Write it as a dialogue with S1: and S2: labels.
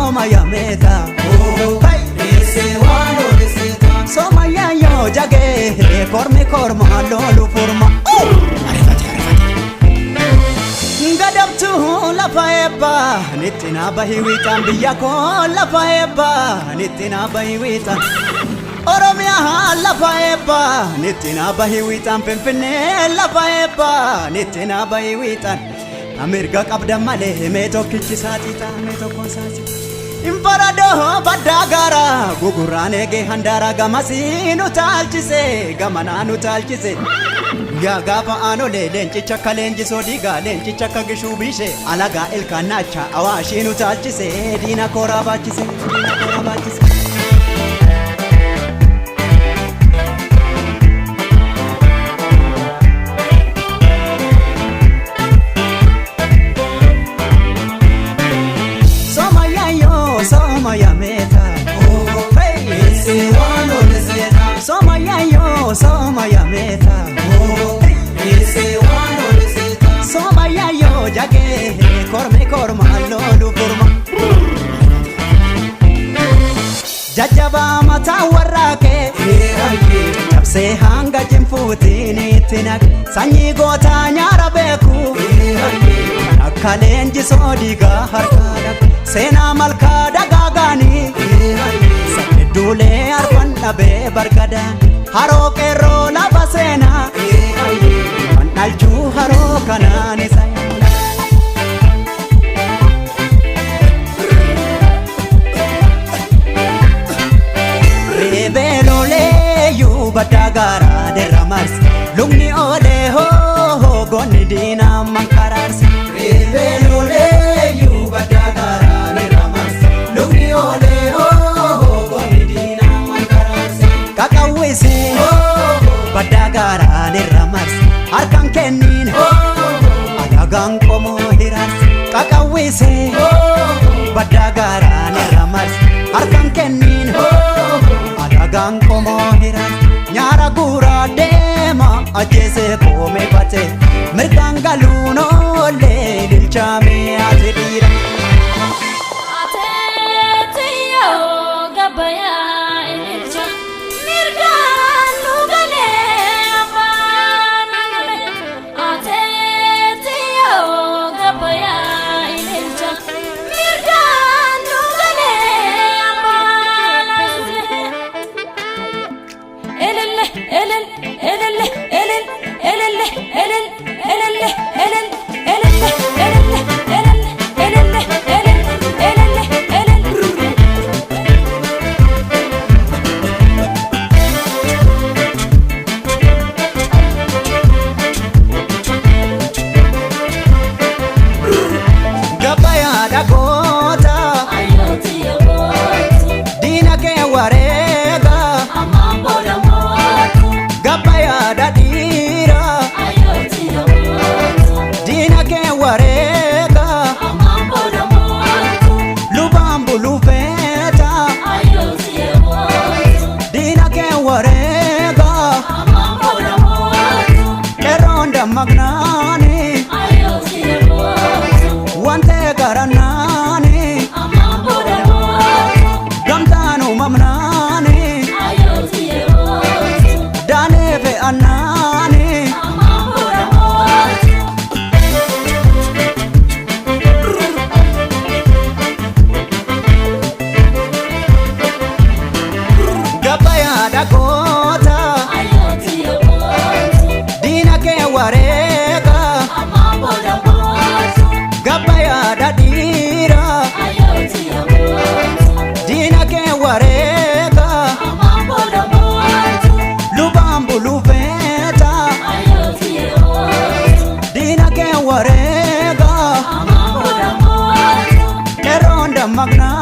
S1: Sooma yameeta. Sooma yaayoo jagee kormi korma loolu furma. Gadabtuu lafa eebbaa nitti naa bahi wiixaan biyya koo lafa eebbaa nitti naa bahi wiixaan. Oromiyaa lafa eebbaa nitti naa bahi wiixaan Finfinnee lafa eebbaa nitti naa bahi wiixaan. Amirga qabda malee mee tokkichi saaxiixa mee tokkoon saaxiixa. Infaradoo baddaa gaara gugurraan eegee handaara gamasii nu taalchise gamanaa nu taalchise. Guyyaa gaafa aanolee leencicha akka leenjisoo diigaa leencicha akka gishuu biishee alagaa ilkaan naacha awaashii nu taalchise diina kooraa baachise diina kooraa baachise. Sooma yaayoo sooma yameeta. Sooma yaayoo sooma yameeta. Sooma yaayoo jagee kormi korma loolu furma. Jajjabaa mataa warraaqee cabsee hanga jinfuutiin itti naqe sanyii gootaa nyaara beeku kan akka leenjisoo diigaa harkaa dhaqe seenaa malkaa dagaagaanii sadduulee arfan dhabee bargadaan haroo qeerroo lafa seenaa kan dhalchuu haroo kanaan isa yaala. Rebeelolee baddaa gaaraa dirra marse lukni oolee hoo goonni diinaa mankaraarse. Rebeelolee baddaa gaaraa dirra marse lukni oolee hoo goonni diinaa mankaraarse. Qaqawwisee baddaa gaaraa dirra marse harkaan kenniin alagaan qomoo hiraarse. Qaqawwisee baddaa gaaraa dirra marse harkaan kenniin alagaan qomoo hiraarse. Nyaara guuraa deema ajjeesee koomee bate mirgaan galuun oollee ililchaamee ati dhiira.
S2: Ateetiyoo gabbayaa ililcha mirgaan nu galee afaan galee. Ateetiyoo gabbayaa ililcha mirgaan nu galee afaan galee. Elelle elel elelle elel elelle elel elelle elel elelle elelle elel elelle elel elelle elel.
S1: Gabbayaa dhagoota
S2: Ayooti yooti
S1: diina kee wareega
S2: ammaan booda mootu.
S1: gabbayaa dhadhiira
S2: Ayooti yooti
S1: diina kee wareega
S2: ammaan booda mootu.
S1: lubaan bulufeeta
S2: Ayooti yooti
S1: diina kee wareega
S2: ammaan booda mootu.
S1: qeerroon dammaqnaani
S2: Ayooti yooti
S1: wantee garannaani
S2: ammaan booda mootu.
S1: gamtaan uumamnaani
S2: Ayooti yooti
S1: daanee fe'annaani.
S2: ammaan booda mootu.
S1: Gabbayaa dhagoota
S2: Ayooti yooti
S1: diina kee wareega
S2: ammaan booda mootu.
S1: gabbayaa dhadhiira
S2: Ayooti yooti
S1: diina kee wareega
S2: ammaan booda mootu.
S1: lubaan bulufeeta
S2: Ayooti yooti
S1: diina kee wareega
S2: ammaan booda mootu.
S1: qeerroon dammaqnaani.